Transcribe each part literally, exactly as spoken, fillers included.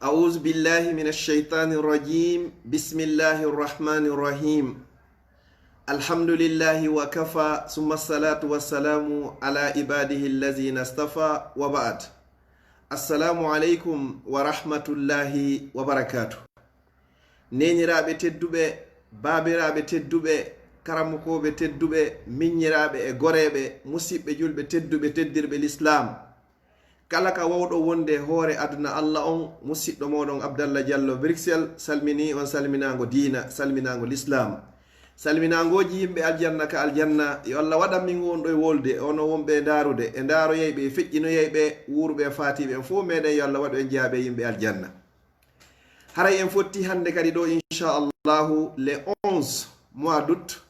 أعوذ بالله من الشيطان الرجيم. بسم الله الرحمن الرحيم. الحمد لله وكفى، ثم الصلاة والسلام على عباده الذين اصطفى، وبعد. السلام عليكم ورحمة الله وبركاته. Neeniraaɓe tedduɓe, baabiraaɓe tedduɓe, karamokooɓe tedduɓe, miññiraaɓe e goreeɓe, musiɓɓe julɓe tedduɓe, teddirɓe Lislaam. Kala ka wawɗo wonde e hoore aduna Alla on, musiɗɗo mooɗon Abdallah Diallo Bruxelles, salminii on salminaango diina, salminaango Lislaam. Salminaangooji yimɓe aljanna ka aljanna, yo Alla waɗan min wonɗo e wolde, onon wonɓe e ndaarude, e ndaaroyayɓe, e feƴƴinoyayɓe, wuuruɓe e faatiiɓe, en fof meɗen yo Alla waɗu en jeyaaɓe e yimɓe aljanna. Haray en fotti hannde kadi ɗo, inchallahu, le onze mois d'août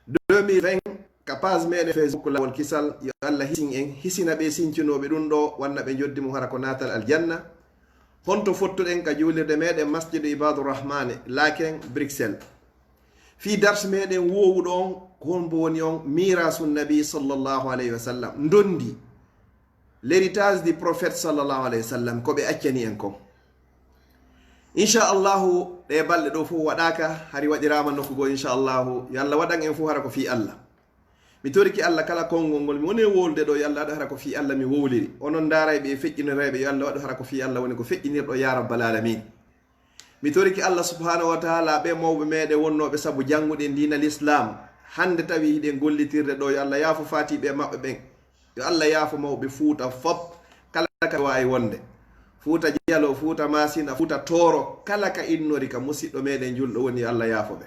deux mille vingt, ka page meɗen Facebook Laawol Kisal, yo Alla hisin en, hisina ɓe sincinooɓe ɗum ɗo, wanna ɓe njoddi mum hara ko naatal aljanna. Honto fottuɗen? Ka juulirde meɗen Masjidu Ibaadu Rahmaani, Laeken, Bruxelles. Fii dars meɗen woowuɗo on, ko hombo woni on? Miiraasu Nabi sallallahu alayhi wa sallam, ndondi. L'héritage du prophète sallallahu alayhi wa sallam, ko ɓe accani en kon. Inchallahu, ɗe balɗe ɗo fof waɗaaka, hari waɗiraama nokku goo, inchallahu, yo Alla waɗan en fof hara ko fii Alla. Mi torike Alla kala konngol ngol mi woni e wowlude ɗo, yo Alla waɗu hara ko fii Alla mi wowliri. Onon ndaarayɓe e feƴƴinorayɓe, yo Alla waɗu hara ko fii Alla woni ko feƴƴinirɗo, yaa rabbal aalamiin. Mi torike Alla subhaanahu wa taala, ɓe mawɓe meɗen wonnooɓe sabu janngude diina Lislaam, hannde tawi hiɗen gollitirde ɗo, yo Alla yaafo faatiiɓe e maɓɓe ɓen. Yo Alla yaafo mawɓe Fuuta fop, kala ka waawi wonde. Fuuta Jalo, Fuuta Maasina, Fuuta Tooro, kala ka innori ka musiɗɗo meɗen julɗo woni, yo Alla yaafo ɓe.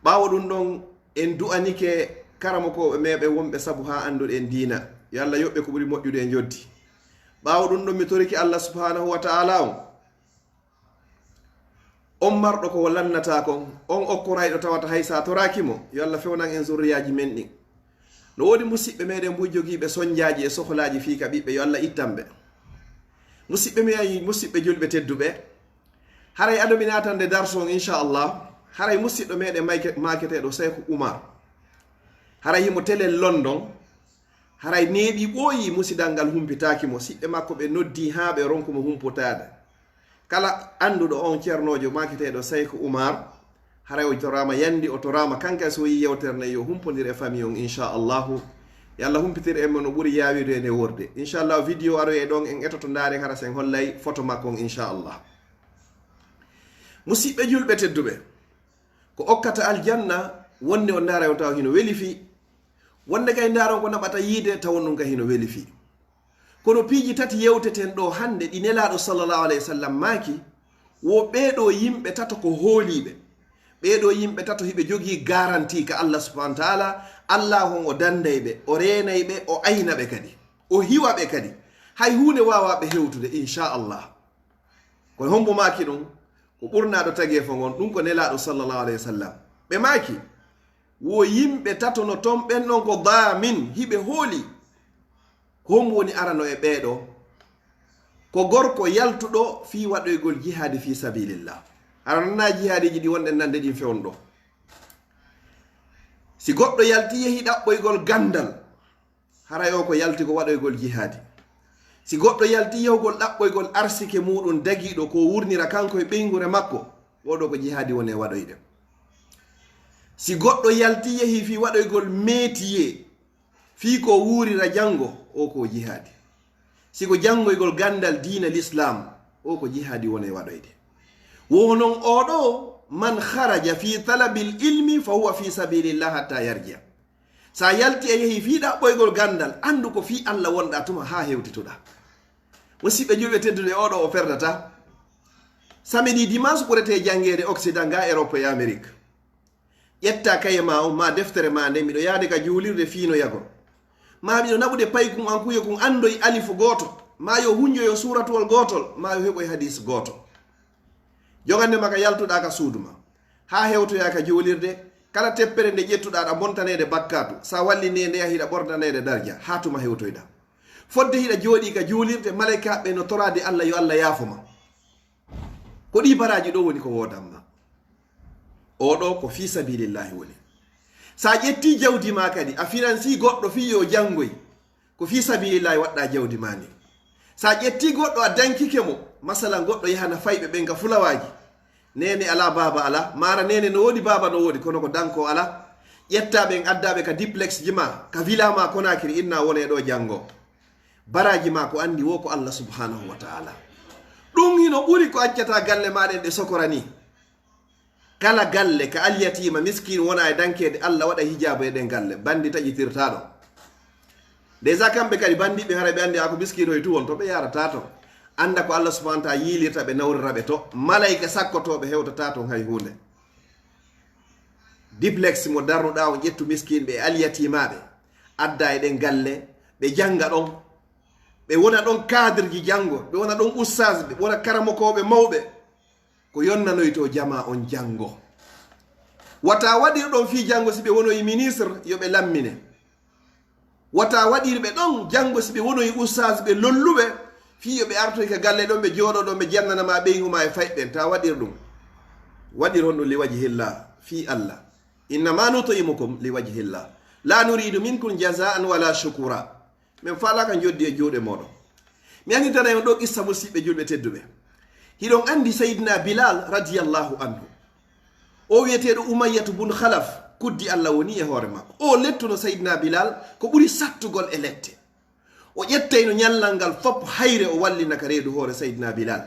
Ɓaawo ɗum ɗon, en du'anike karamokooɓe meɓe wonɓe sabu haa annduɗen diina. Yo Alla yoɓ ɓe ko ɓuri moƴƴude e njoddi. Ɓaawo ɗum ɗon, mi torike Alla subhaanahu wa taala on. On marɗo ko o lannata kon, on okkorayɗo tawata hay sa toraaki mo, yo Alla fewnan en zurriyaaji men ɗin. No woodi musiɓɓe meɗen buy jogiiɓe sonjaaji e sohlaaji fii ka ɓiɓɓe, yo Alla ittan ɓe. Musiɓɓe meɗen, musiɓɓe julɓe tedduɓe, haray ado mi naatande darsu on, inchallah, haray musiɗɗo meɗen mayke-, maaketeeɗo Seyku Umar, haray himo telel London, haray neeɓi ɓooyi, musidal ngal humpitaaki mo. Siɓɓe makko ɓe noddi haa ɓe ronku mo humpotaade. Kala annduɗo on ceernoojo maaketeeɗo Seyku Umar, haray o toraama yandi, o toraama kanka so yi yewtere nde yo humpondir e famille on, inchallahu. Yo Alla humpitir en mo no ɓuri yaawirde e nde worde. Inchallahu, vidéo aroyay ɗon, en etoto ndaaren hara sen hollay photo makko on, inchallah. Musiɓɓe julɓe tedduɓe, ko okkata aljanna, wonde on ndaaray on tawa hino weli fii, wonde kay ndaaron ko naɓata yiide, tawa ɗum kay hino weli fii. Kono piiji tati yewteten ɗo hannde, ɗi Nelaaɗo sallallahu alayhi wa sallam maaki, wo ɓee ɗoo yimɓe tato ko hooliiɓe. Ɓee ɗoo yimɓe tato hiɓe jogii garanti ka Allah subhanahu wa taala, Allah on o danday ɓe, o reenay ɓe, o ayna ɓe kadi, o hiwa ɓe kadi. Hay huunde waawaa ɓe hewtude, inchallah. Kono hombo maaki ɗum? Ko ɓurnaaɗo tageefo ngon, ɗum ko Nelaaɗo sallallahu alayhi wa sallam. Ɓe maaki, wo yimɓe tato no ton, ɓen ɗon ko daamin, hiɓe hooli. Ko hombo woni arano e ɓee ɗoo? Ko gorko yaltuɗo fii waɗoygol jihaadi fii sabilillah. Hara nanaa jihaadiiji ɗi wonɗen nande ɗin fewndo ɗoo. Si goɗɗo yalti yehi ɗaɓɓoygol ganndal, haray o ko yalti ko waɗoygol jihaadi. Si goɗɗo yalti yahugol ɗaɓɓoygol arsike muuɗum dagiiɗo ko wurnira kanko e ɓeynguure makko, oo ɗoo ko jihaadi woni e waɗoyde. Si goɗɗo yalti yehi fii waɗoygol métier, fii ko wuurira janngo, oo ko jihaadi. Si ko janngoygol ganndal diina Lislaam, oo ko jihaadi woni e waɗoyde. Wo non oo ɗoo, man kharaja fi talabil ilmi fa huwa fi sabilillah hatta yarjia. Sa yalti a yehi fii ɗaɓɓoygol ganndal, anndu ko fii Allah wonɗaa tuma haa hewtitoɗaa. Musiɓɓe julɓe tedduɓe, oo ɗoo o perdataa. Samedi, dimanche ɓurete janngeede Occident ga, Europe e Amérique. Ƴetta kaye maa on, maa deftere maa nden, miɗo yaade ka juulirde fiinoyagol. Maa miɗo naɓude paykun an, kuye kun anndoy alifu gooto, maa yo hunjoyo suuratuwol gootol, maa yo heɓoy hadiis gooto. Jogande ma ka yaltuɗaa ka suudu maa, haa hewtoyaa ka juulirde, kala teppere nde ƴettuɗaa, aɗa bontaneede bakkaatu, sa wallinii e nde, hiɗa ɓordaneede darja, haa tuma hewtoyɗaa. Fodde hiɗa jooɗii ka juulirde, malaykaaɓe no toraade Allah yo Allah yaafo ma. Ko ɗii baraaji ɗoo woni ko woodan ma. Oo ɗoo ko fii sabilillahi woni. Sa ƴettii jawdi maa kadi, a finansii goɗɗo fii yo janngoy, ko fii sabilillahi waɗɗaa jawdi maa ndin. So a ƴettii goɗɗo a dankike mo, masalan goɗɗo yahana fayɓe ɓen ka fulawaaji, neene alaa, baaba alaa, maara neene no woodi, baaba no woodi, kono ko danko alaa. Ƴettaa ɓen addaa ɓe ka duplex ji maa, ka villa maa Konaakiri, inna wonee ɗoo janngo. Baraaji maa ko anndi woo ko Allah subhanahu wa ta'ala. Ɗum hino ɓuri ko accataa galle maa ɗen ɗe sokora nii. Kala galle ka alyatiima, miskiin wona e dankeede, Allah waɗa hijaabu e ɗen galle. Banndi taƴitirtaa ɗon. Déjà kamɓe kadi banndiiɓe haray ɓe anndi a ko miskiino e tuwon to, ɓe yaarataa ton. Annda ko Allah subhanahu wa ta'ala yiilirta ɓe, nawrira ɓe to. Malayka sakkotooɓe hewtataa ton hay huunde. Duplex mo darnuɗaa on, ƴettu miskiinɓe e alyatiimaaɓe, addaa e ɗen galle, ɓe jannga ɗon. Ɓe wona ɗon cadre ji janngo, ɓe wona ɗon ustaas, ɓe wona karamokooɓe mawɓe. Ko yonnanoytoo jamaa on janngo. Wata waɗir ɗon fii janngo si ɓe wonoyi ministre, yo ɓe lammine. Wata waɗir ɓe ɗon janngo si ɓe wonoyi ustaas ɓe lolluɓe, fii yo ɓe artoy ka galle ɗon, ɓe jooɗoo ɗon, ɓe jannana ma ɓeyngu maa e fayɓe ɓen. Ta waɗir ɗum. Waɗir honɗum li wajhillah, fii Allah. Innama nut'imukum li wajhillah. La nuridu minkum jazaan wala shukura. Min faalaaka njoddi e juuɗe mooɗon. Mi annditana on ɗoo qissa, musiɓɓe julɓe tedduɓe. Hiɗon anndi Sayyidina Bilal radiyallahu anhu. O wi'eteeɗo Umayyatu bun Khalaf, kuddi Allah woni e hoore makko. O lettuno Sayyidina Bilal ko ɓuri sattugol e lette. O ƴettayno ñallal ngal fop hayre o wallina ka reedu hoore Sayyidina Bilal.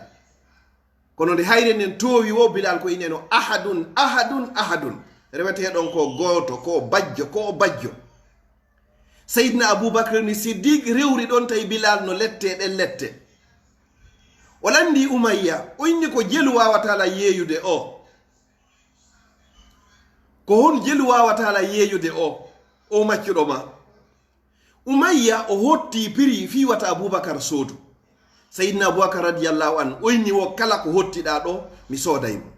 Kono nde hayre nden toowi woo, Bilal ko ineno ahadun, ahadun, ahadun. Reweteeɗon ko gooto, ko bajjo, ko bajjo. Seydina Abubakar ni Siddiq rewri ɗon, tawi Bilal no lette ɗen lette. O lanndii Umayya, o inni ko jelu waawataa lan yeeyude o. Ko hon jelu waawataa lan yeeyude o, o maccuɗo ma? Umayya o hotti piri fii wata Abubakar soodu. Seydina Abubakar radiyallahu anhu, o inni wo kala ko hottiɗaa ɗo, mi sooday mo.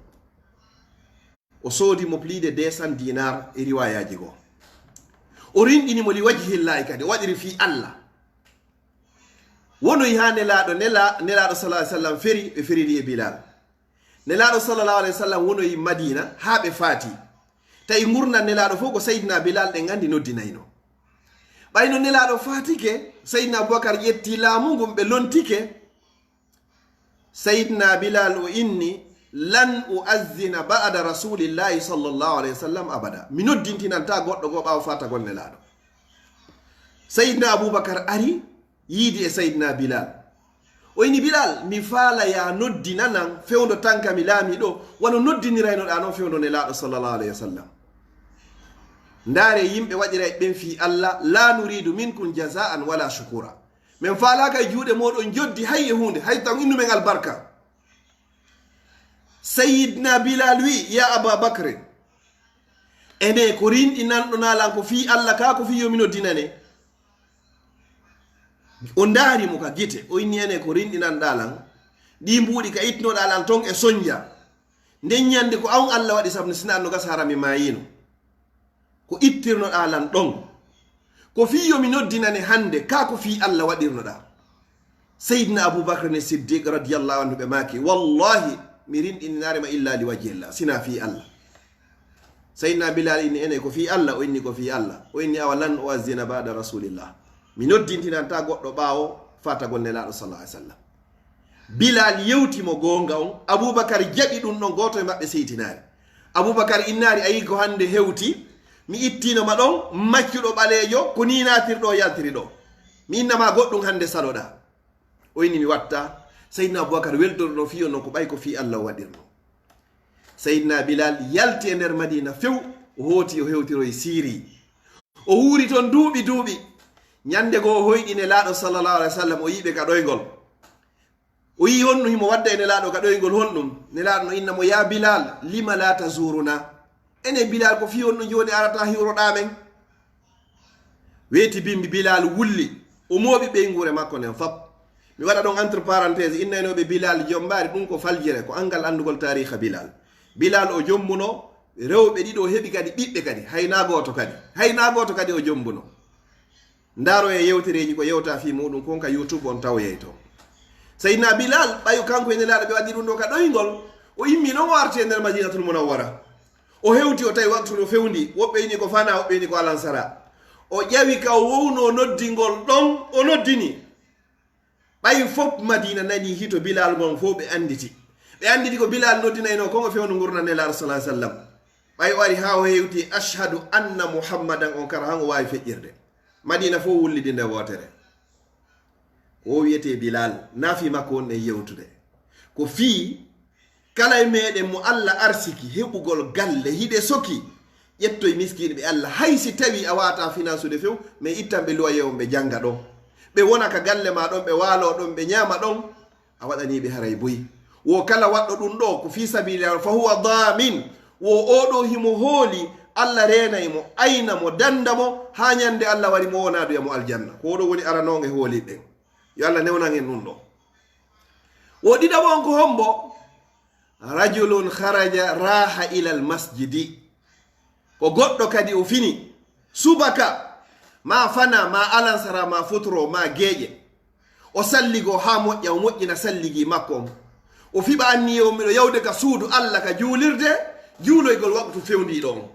O soodi mo plus de deux cents dinar e riwaayaaji goo. O rinɗini mo li wajhillahi kadi, o waɗiri fii Allah. Wonoyi haa Nelaaɗo, Nela-, Nelaaɗo sallallahu alaihi wasallam feri, ɓe feriri e Bilal. Nelaaɗo sallallahu alaihi wasallam wonoyi Madina haa ɓe faati. Tawi ngurndan Nelaaɗo fof ko Seydina Bilal ɗen anndi noddinayno. Ɓayno Nelaaɗo faatike, Seydina Abubakar ƴetti laamu ngun, ɓe lontike. Seydina Bilal o inni, "Lan uazzina ba'da Rasulillahi sallallahu alaihi wasallam abada." Mi noddintinanta goɗɗo goo ɓaawo faatagol Nelaaɗo. Seydina Abubakar ari yiidi e Seydina Bilal. O inni, "Bilal, mi faala yaa noddinanan fewndo tan ka mi laamii ɗo, wano noddiniraynoɗaa non fewndo Nelaaɗo sallallahu alaihi wasallam. Ndaare yimɓe waɗiray ɓen fii Allah, la nuridu minkum jazaan wala shukura." Min faalaaka e juuɗe mooɗon njoddi hay e huunde, hay tan innu men albarka. Sayyidina Bilal wi, "Ya Aba Bakrin, ene ko rinɗinanɗonaa lan ko fii Allah kaa ko fii yo mi noddinane?" O ndaari mo ka gite, o inni, "Ene ko rinɗinanɗaa lan? Ɗii mbuuɗi ka ittinoɗaa lan ton e sonja. Nden ñande ko an Allah waɗi, sabu sinaa ɗun no gasa hara mi maayiino. Ko ittirnoɗaa lan ɗon, ko fii yo mi noddinane hannde, kaa ko fii Allah waɗirnoɗaa?" Seydina Abubakar ni Siddiq radiyallahu anhu ɓe maaki, "Wallahi, mi rinɗininaare ma illa li wajhillah, sinaa fii Allah." Seydina Bilal inni, "Ene ko fii Allah?" O inni, "Ko fii Allah." O inni, "Awa lan uazzina ba'da Rasulillah. Mi noddintinanta goɗɗo ɓaawo faatagol Nelaaɗo sallallahu alaihi wasallam." Bilal yewti mo goonga on, Abubakar jaɓi ɗun ɗon, gooto e maɓɓe seytinaali. Abubakar innaali, "A yii ko hannde hewti, mi ittiino ma ɗon, maccuɗo ɓaleejo, ko nii naatirɗo o yaltiri ɗo. Mi inna ma goɗɗun hannde saloɗaa." O inni, "Mi watta." Seydina Abubakar weltorno fii on non ko ɓay ko fii Allah o waɗirno. Seydina Bilal yalti e nder Madina few, o hooti o hewtiroyi Siiri. O wuuri ton duuɓi duuɓi. Ñande goo o hoyɗi Nelaaɗo sallallahu alaihi wasallam, o yi'i ɓe ka ɗoyngol. O yi'i honɗun himo wadda e Nelaaɗo ka ɗoyngol honɗun. Nelaaɗo no inna mo, "Ya Bilal, lima la tazuruna?" Ene Bilal, ko fii honɗun jooni arataa hiwroɗaa men? Weeti bimbi Bilal wulli, o mooɓi ɓeynguure makko nden fop. Mi waɗa ɗon entre parenthèse, innaynooɓe Bilal jommbaari, ɗun ko faljere, ko anngal anndugol taariikha Bilal. Bilal o jommbuno rewɓe ɗiɗo, o heɓi kadi ɓiɓɓe kadi, hay naa gooto kadi, hay naa gooto kadi o jommbuno. Ndaaroyee yewtereeji ko yewtaa fii muuɗun kon ka YouTube, on tawoyay ton. Seydina Bilal, ɓayo kanko e Nelaaɗo ɓe waɗi ɗun ɗoo ka ɗoyngol, o immii non o arti e nder Madinatul Munawwara. O hewti, o tawi waktu no fewndi, woɓɓe inni ko fanaa, woɓɓe inni ko alansaraa. O ƴawi ka o wownoo noddingol ɗon, o noddini. Ɓay fof Madina nani hito Bilal ngon fof ɓe annditi. Ɓe annditi ko Bilal noddinayno kon o fewndo ngurndan Nelaaɗo sallallahu alaihi wasallam. Ɓay o ari haa o hewti ashhadu anna Muhammadan on kara han o waawi feƴƴirde. Madina fof wullidi nde wootere. Ko o wiyetee Bilal, naa fii makko wonɗen yewtude. Ko fii kala e meɗen mo Allah arsiki heɓugol galle hiɗe soki, ƴettoy miskiini ɓe Allah, hay si tawi a waata finansude few, mais ittan ɓe luwaye on ɓe jannga ɗon. Ɓe wona ka galle ma ɗon, ɓe waalo ɗon, ɓe ñaama ɗon, a waɗanii ɓe haray buy. Wo kala waɗɗo ɗum ɗo ko fii sabilillah, fa huwa damin. Wo oo ɗo himo hooli, Allah reenay mo, ayna mo, dannda mo, haa ñande Allah wari mo wonaa duya mo aljanna. Ko oo ɗo woni aranoo e hooliiɓe ɓen. Yo Allah newnan en ɗum ɗo. Wo ɗiɗaɓo on ko hombo? Rajulun kharaja raha ilal masjidi. Ko goɗɗo kadi o fini subaka, ma fana, ma alansara, ma futuro, ma geeƴe. O salligo haa moƴƴa, o moƴƴina salligi makko on. O fiɓa anniye o miɗo yawde ka suudu Allah ka juulirde, juuloygol waqtu fewndiiɗo on.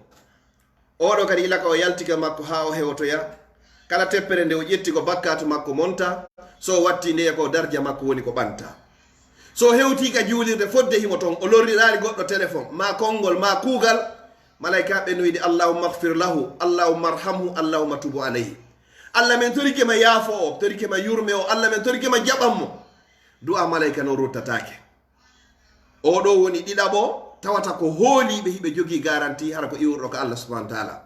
Oɗo kadi ila ka o yalti ka makko haa o hewtoya. Kala teppere nde o ƴetti ko bakkaatu makko monta, so o watti nde ko darja makko woni ko ɓanta. So o hewti ka juulirde fodde himo ton, o lorriraali goɗɗo telefon, ma konngol, ma kuugal, malaykaaɓe no wiide, "Allahumma ighfir lahu, Allahumma arhamhu, Allahumma tubu alayhi." Allah men torike ma yaafo o, torike ma yurme o, Allah men torike ma jaɓan mo. Du'a malayka non ruttataake. Oo ɗoo woni ɗiɗaɓo tawata ko hooliiɓe hiɓe jogii garanti hara ko iwruɗo ko Allah subhanahu wa taala.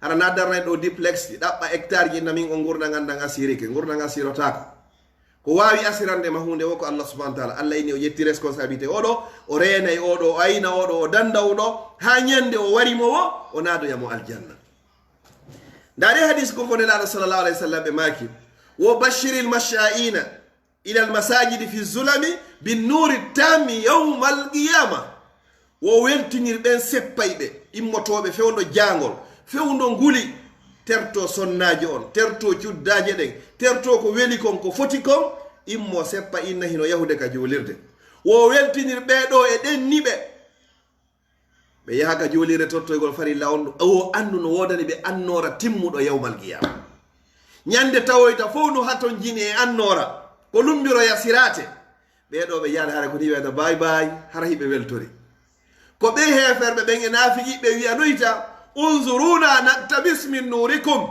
Hara na darnay ɗo duplex, ɗaɓɓa hectare ji, inna min o ngurndan an ɗan asirike, ngurndan asirotaako. Ko waawi asirande ma huunde wo ko Allah subhanahu wa taala. Allah inni o ƴetti responsabilité oo ɗoo, o reenay oo ɗoo, o ayna oo ɗoo, o dannda oo ɗoo, haa ñande o wari mo wo, o naadoya mo aljanna. Ndaari hadis ko ko Nelaaɗo sallallahu alayhi wa sallam ɓe maaki, wo bashiril masha'ina ilal masajidi fi zulami bin nuri tammi yawmal qiyama. Wo weltinir ɓen seppayɓe, immotooɓe fewndo jaangol, fewndo nguli, terto sonnaajo on, terto cuddaaje ɗen, terto ko weli kon, ko foti kon, immo seppa inna hino yahude ka juulirde. Wo weltinir ɓee ɗoo e ɗen niɓe. Ɓe yaha ka juulirde tottoygol farilla on, o anndu no woodani ɓe annoora timmuɗo yawmal qiyama. Ñande tawoyta fow no hatonjini e annoora, ko lumbiroya siraate. Ɓee ɗoo ɓe yaade hara ko ni wiyata baay baay, hara hiɓe weltori. Ko ɓe heeferɓe ɓen e naafiqiiɓe wi'anoyta, "Unzuruna naktabis min nurikum."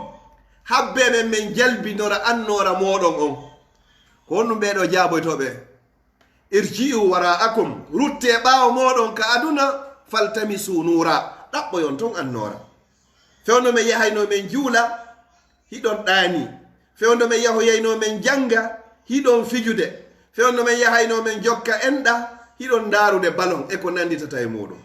Habbe men, men jalbinora annoora mooɗon on. Ko honɗum ɓee ɗoo jaaboytoo ɓe? "Irji'u wara'akum." Ruttee ɓaawo mooɗon ka aduna, "faltamisu nuura." Ɗaɓɓoyon ton annoora. Fewndo men yahayno men juula, hiɗon ɗaani. Fewndo men yahoyayno men jannga, hiɗon fijude. Fewndo men yahayno men jokka enɗa, hiɗon ndaarude balon e ko nannditata e muuɗum.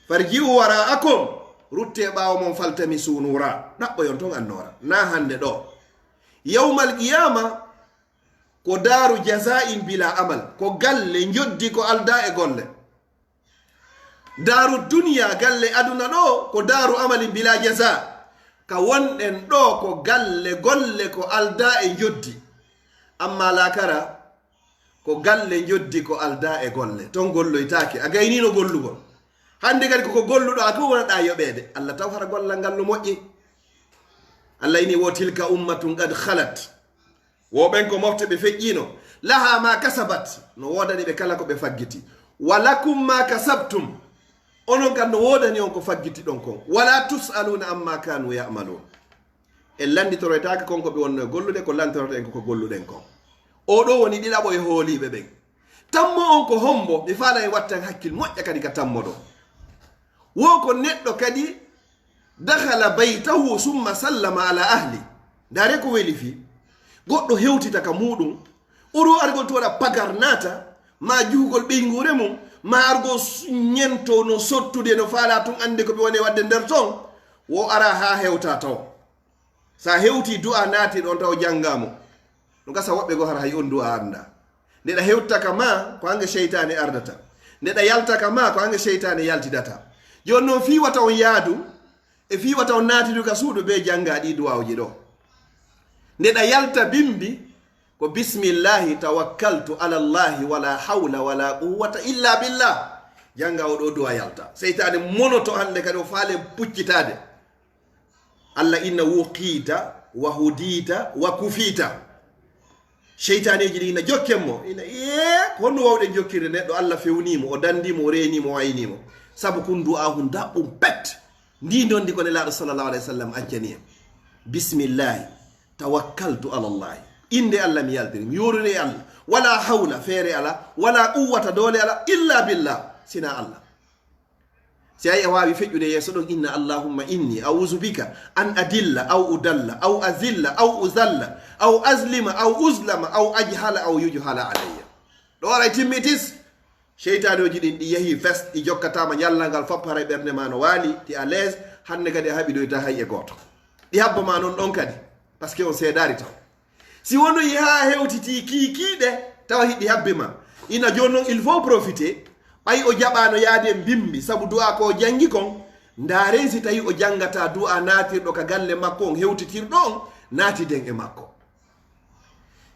"Farji'u wara'akum." Ruttee ɓaawo mon, "faltamisu nuura." Ɗaɓɓoyon ton annoora. Na hannde ɗoo. Yawmal qiyama ko daaru jaza'in bila amal. Ko galle njoddi ko aldaa e golle. Daaru duniya, galle aduna ɗoo, ko daaru amalin bila jaza. Ka wonɗen ɗoo ko galle, golle ko aldaa e njoddi. Amma laakara, ko galle njoddi ko aldaa e golle. Ton golloytaake. A gayniino gollugol. Hannde kadi koko golluɗaa ko wonanɗaa yoɓeede. Allah taw hara gollal ngal no moƴƴi. Allah inni, "Wo tilka ummatun qad khalat." Wo ɓen ko mofte ɓe feƴƴiino. "Laha ma kasabat." No woodani ɓe kala ko ɓe faggiti. "Wa lakum ma kasabtum." Onon kan no woodani on ko faggitiɗon kon. "Wala tus'aluna amma kanu ya'malun." En lannditoroytaake kon ko ɓe wonno e gollude, ko lannditoroten ko ko golluɗen kon. Oo ɗoo woni ɗiɗaɓo e hooliiɓe ɓen. Tammo on ko hombo? Mi faala en wattan hakkil moƴƴa kadi ka tammo ɗoo. Wo ko neɗɗo kadi dakhala baytahu summa sallama ala ahli. Ndaare ko weli fii. Goɗɗo hewtita ka muuɗum. Oro argol to waɗa pagar naata, ma juhugol ɓeynguure mum, ma argol s-, ñento no sottude no faala tun annde ko ɓe woni waɗde nder ton. Wo ara haa hewta taw. Sa hewti du'a naati ɗon taw janngaamo. No gasa woɓɓe goo hara hay on du'a annda. Nde ɗa hewta ka ma, ko hange seytaane ardata. Nde ɗa yalta ka ma, ko hange seytaane yaltidata. Jooni noon fii wata on yaadu, e fii wata on naatidu ka suudu bee jannga ɗii du'aawuji ɗoo. Nde ɗa yalta bimbi, ko bismillahi tawakkaltu ala Allahi wala hawla wala quwwata illa billah. Jannga oo ɗoo du'a yalta. Seytaane monoto hannde kadi o faale puccitaade. Allah inna wuqiita wa hudiita wa kufiita. Seytaneeji ɗi ina jokken mo, ina, ee, ko honno wawɗen jokkirde neɗɗo Allah fewnii mo, o dandii mo, o reenii mo, o aynii mo? Sabu kun du'aahun daɓɓun pet. Ndi ndondi ko Nelaaɗo sallallahu alayhi wa sallam accani en. Bismillahi, tawakkaltu ala Allahi. Innde Allah mi yaltiri, mi yooriri e Allah. Wala hawla, feere ala, wala quwwata, doole ala, illa billah, sina Allah. Si ay a waawi feƴƴude yeeso ɗon, inna allahumma inni a'udhu bika an adilla aw udalla aw azilla aw uzalla aw azlima aw uzlama aw ajhala aw yujhala alayya. Ɗo waray timmitis. Seytaanooji ɗin ɗi yehi fes, ɗi jokkataama ñallal ngal fop, haray ɓernde ma no waali, ti à l'aise, hannde kadi a haɓidoyta hay e gooto. Ɗi habba ma non ɗon kadi, parce que on seedaari taw. Si wonoyi haa hewtitii kiikiiɗe, tawa hiɗi habbe ma. Ina jooni non, il faut profiter. Ɓay o jaɓaano yaade mbimbi, sabu du'a ko o janngi kon, ndaaren si tawi o janngataa du'a naatirɗo ka galle makko on, hewtitirɗo on, naatiden e makko.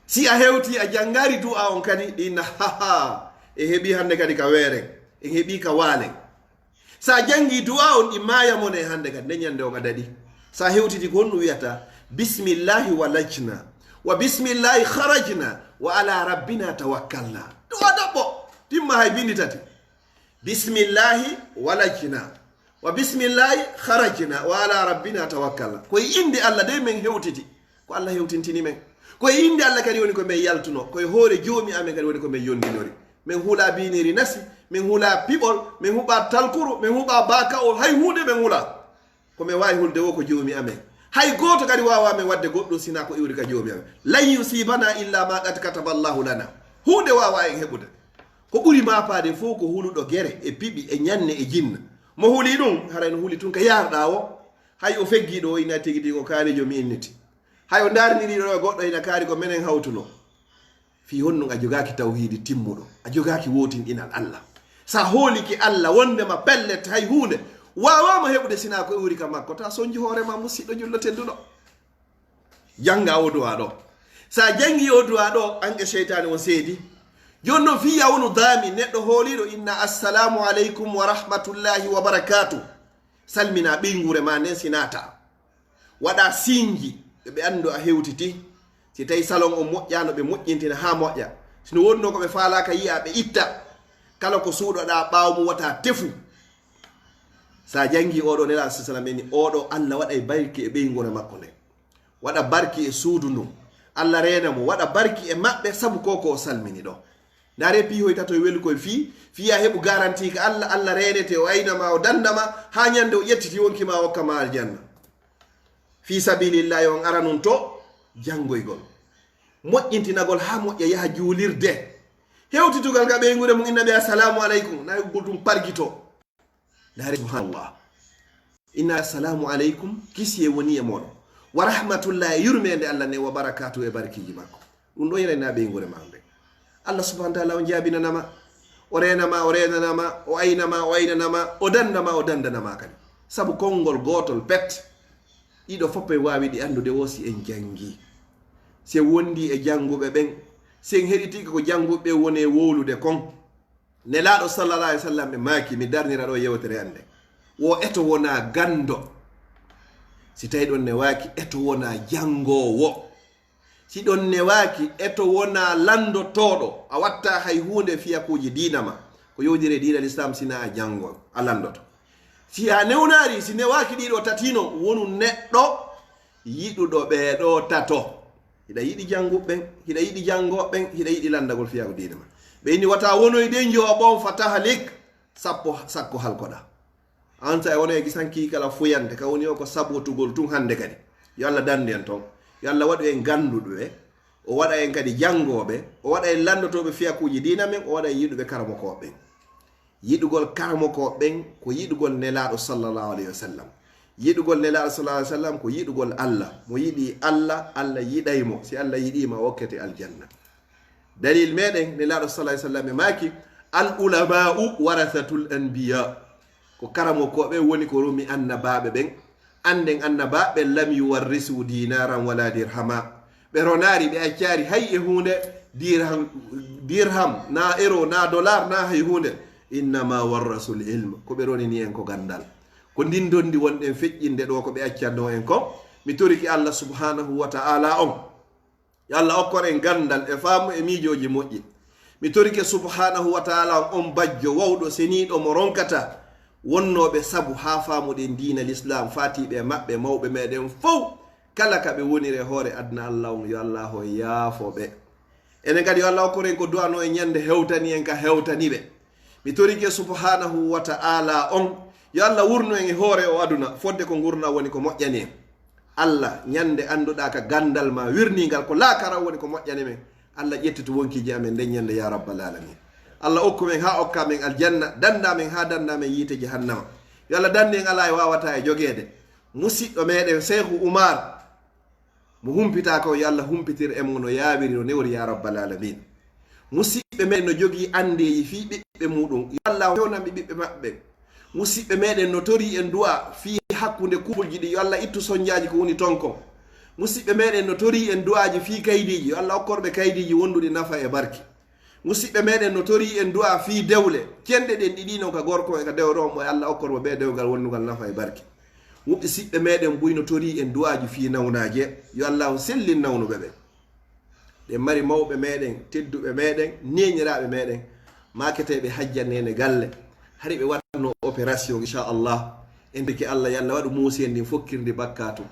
Si a hewti, a janngaari du'a on kadi, ɗi na, haha, en heɓi hannde kadi ka weeren, en heɓi ka waalen. Sa janngi du'a on, ɗi maaya mon e hannde kadi, nden ñande on a daɗi. Sa hewtiti ko honno wiyata, bismillahi walajna, wa bismillahi kharajna, wa ala rabbina tawakkalna. Du'a daɓɓo, timma hay bindi tati. Bismillahi walajna, wa bismillahi kharajna, wa ala rabbina tawakkalna. Ko e innde Allah de men hewtiti. Ko Allah hewtintini men. Ko e innde Allah kadi woni ko men yaltuno. Ko e hoore Joomi amen kadi woni ko men yondinori. Men hula biiniri nasi, men hula piɓol, men huɓa talkuru, men huɓa bakawol, hay huunde men hula. Ko men waawi hulde wo ko Joomi amen. Hay gooto kadi waawaa men waɗde goɗɗum sinaa ko iwri ka Joomi amen. Lan yusibana illa ma qad kataba Allahu lana. Huunde waawaa en heɓude. Ko ɓuri maapaade fof ko huluɗo gere e piɓi e ñanne e jinna. Mo huli ɗum, haray no huli tun ka yaarɗaa wo. Hay o feggii ɗo, o ina tigi tigi ko kaarijo mi inniti. Hay o ndaarniri ɗo e goɗɗo ina kaari ko menen hawtuno. Fii honɗum a jogaaki tawhiidi timmuɗo, a jogaaki wootinɗinal Allah. Sa hoolike Allah wondema pellet hay huunde waawaama heɓude sinaa ko iwri ka makko, ta sonju hoore ma, musiɗɗo julɗo tedduɗo. Jannga o du'a ɗo. Sa janngi o du'a ɗo, an e seytaane on seedi. Jooni non fii a wonu daami neɗɗo hooliiɗo inna assalamu aleykum wa rahmatullahi wa barakatuh. Salmina ɓeynguure ma nden si naata. Waɗa sinji ɓe, ɓe anndu a hewtiti. Si tawi salon on moƴƴaano, ɓe moƴƴintina haa moƴƴa. Si no wonno ko ɓe faalaaka yi'a, ɓe itta. Kala ko suuɗoɗaa ɓaawo mum wata tefu. Sa janngi oɗo Nelaaɗo sallallahu alayhi wa sallam eni, oɗo Allah waɗay barki e ɓeynguure makko nden. Waɗa barki e suudu ndun. Allah reena mo, waɗa barki e maɓɓe sabu ko ko o salmini ɗo. Ndaare piihoy tato e weli koye fii, fii a heɓu garanti ka Allah, Allah reenete, o ayna ma, o danda ma, haa ñande o ƴettiti wonki ma, o hokka ma aljanna. Fii sabilillahi on aranun to janngoygol. Moƴƴintinagol haa moƴƴa yaha juulirde. Hewtitugal ka ɓeynguure mum inna ɓe assalamu aleykum, na heɓugol ɗum pargito. Ndaare subhanallah. Inna assalamu aleykum, kisiyee woni e mooɗon. Wa rahmatullahi, yurmeende Allah ne, wa barakatuh e barkiiji makko. Ɗum ɗo ina ɓeynguure ma nde. Allah subhanahu wa ta'ala on jaabinanama, o reenama, o reenanama, o aynama, o aynanama, o dandama, o dandanama kadi. Sabu konngol gootol pet. Ɗiɗo fof en waawi ɗi anndude wo si en janngi. Si en wondi e jannguɓe ɓen, si en heɗitike ko jannguɓe ɓen woni e wowlude kon. Nelaaɗo sallallahu alayhi wa sallam ɓe maaki, mi darnira ɗo yewtere an nde. Wo eto wona ganndo. Si tawi ɗon newaaki, eto wona janngoowo. Si ɗon newaaki, eto wona lanndotooɗo. A watta hay huunde fiyakuuji diina ma. Ko yowdiri e diina Lislaam sina a janngo, a lanndoto. Si a newnaari, si newaaki ɗiɗo tati non, wonu neɗɗo yiɗuɗo ɓee ɗo tato. Hiɗa yiɗi jannguɓe ɓen, hiɗa yiɗi janngooɓe ɓen, hiɗa yiɗi lanndagol fiyaago diine ma. Ɓe inni wata wonoyde njoɓon fa tahlik, sappo, sakko halkoɗa. An sa e wonoye gisanki kala fuyande, ka woni o ko sabotugol tun hannde kadi. Yo Allah danndu en ton. Yo Allah waɗu en gannduɓe, o waɗa en kadi janngooɓe, o waɗa en lanndotooɓe fiyakuuji diina men, o waɗa en yiɗuɓe karamokooɓe ɓen. Yiɗugol karamokooɓe ɓen ko yiɗugol Nelaaɗo sallallahu alayhi wa sallam. Yiɗugol Nelaaɗo sallallahu alayhi wa sallam ko yiɗugol Allah. Mo yiɗi Allah, Allah yiɗay mo. Si Allah yiɗii ma, o okkete aljanna. Dalil meɗen, Nelaaɗo sallallahu alayhi wa sallam e maaki, "Al ulama'u warathatul anbiya." Ko karamokooɓe woni ko rumi annabaaɓe ɓen. Annden annabaaɓe ɓen, "Lam yuwarrisu dinaran wala dirhama." Ɓe ronaari, ɓe accaari hay e huunde, dirham, dirham, na euro, na dollar, na hay huunde. "Innama warrasul ilm." Ko ɓe ronini en ko ganndal. Ko ndin ndondi wonɗen feƴƴinde ɗo ko ɓe accannoo en kon. Mi toriki Allah subhanahu wa ta'ala on. Yo Allah okkor en ganndal e faamu e miijooji moƴƴi. Mi torike subhaanahu wa taala on, on bajjo wawɗo seniiɗo mo ronkata wonnooɓe sabu haa faamuɗen diina Lislaam, faatiiɓe e maɓɓe, mawɓe meɗen fow, kala ka ɓe woniri e hoore aduna Allah on, yo Allah o yaafo ɓe. Enen kadi yo Allah okkor en ko du'ano en ñande hewtani en ka hewtani ɓe. Mi torike subhaanahu wa taala on, yo Allah wurnu en e hoore o aduna, fodde ko ngurnaa woni ko moƴƴani en. Allah, ñande annduɗaa ka ganndal ma wirniingal ko laakara woni ko moƴƴani men. Allah ƴettitu wonkiiji amen nden ñande ya rabbal alamin. Allah okku men haa okka men aljanna, dannda men haa dannda men yiite jahannama. Yo Allah danni en alaa e waawataa e jogeede. Musiɗɗo meɗen Seeku Umar, mo humpitaaka o, yo Allah humpitir en mo no yaawiri, no newri ya rabbal alamin. Musiɓɓe meɗen no jogii anndeeji fii ɓiɓɓe muɗum, yo Allah fewnan ɓe ɓiɓɓe maɓɓe. Musiɓɓe meɗen no torii en du'a fii hakkunde kuupulji ɗi, yo Allah ittu sonjaaji ko woni ton kon. Musiɓɓe meɗen no torii en du'aaji fii kaydiiji, yo Allah okkor ɓe kaydiiji wonduɗi nafa e barke. Musiɓɓe meɗen no torii en du'a fii dewle, cenɗe ɗen ɗiɗi non ka gorko e ka dewɗo on, mo Allah okkor mo ɓe dewgal wonndugal nafa e barke. Musiɓɓe meɗen buy no torii en du'aaji fii nawnaaje, yo Allah sellin nawnuɓe ɓe. Ɗen mari mawɓe meɗen, tedduɓe meɗen, neñiraaɓe meɗen, maaketeeɓe Hajja Neene Galle. Hari ɓe waɗno opération, inchallah. En torike Allah, yo Allah waɗu muusiyee ndin fokkirndi bakkaatu.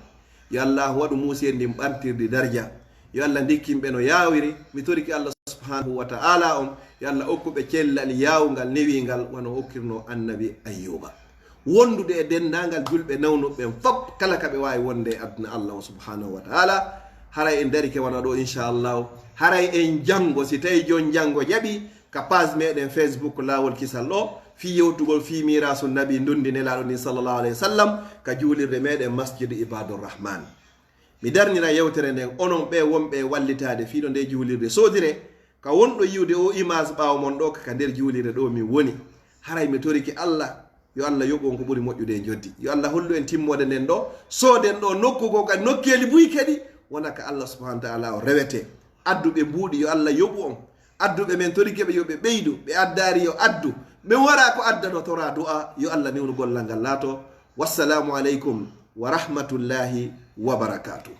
Yo Allah waɗu muusiyee ndin ɓantirndi darja. Yo Allah ndikkin ɓe no yaawiri. Mi torike Allah subhanahu wa ta'ala on, yo Allah okku ɓe cellal yaawungal, newingal, wano okkirno annabi Ayyuba. Wondude e denndaangal julɓe nawnuɓe ɓen fop, kala ka ɓe waawi wonde e aduna Allah on subhanahu wa ta'ala. Haray en darike wano ɗo, inchallahu. Haray en janngo, si tawi jon janngo jaɓi, ka page meɗen Facebook Laawol Kisal ɗo, fii yewtugol fii miiraasu Nabi, ndundi Nelaaɗo ndin sallallahu alayhi wa sallam, ka juulirde meɗen Masjidu Ibadur Rahman. Mi darnira yewtere nden, onon ɓe wonɓe e wallitaade fii no nde juulirde soodire, ka wonɗo yi'ude o image ɓaawo mon ɗo, ka nder juulirde ɗo min woni. Haray mi torike Allah, yo Allah yoɓu on ko ɓuri moƴƴude e njoddi. Yo Allah hollu en timmoode nden ɗo, sooden ɗo nokku goo, ka nokkeeli buy kadi, wona ka Allah subhanahu wa ta'ala o rewete. Adduɓe mbuuɗi, yo Allah yoɓu on. Adduɓe, men torike ɓe yo ɓe ɓeydu, ɓe addaari yo addu. Men waraa ko adda no toraa du'a, yo Allah newnu gollal ngal laato. Wassalaamu aleykum wa rahmatullahi wa barakaatuh.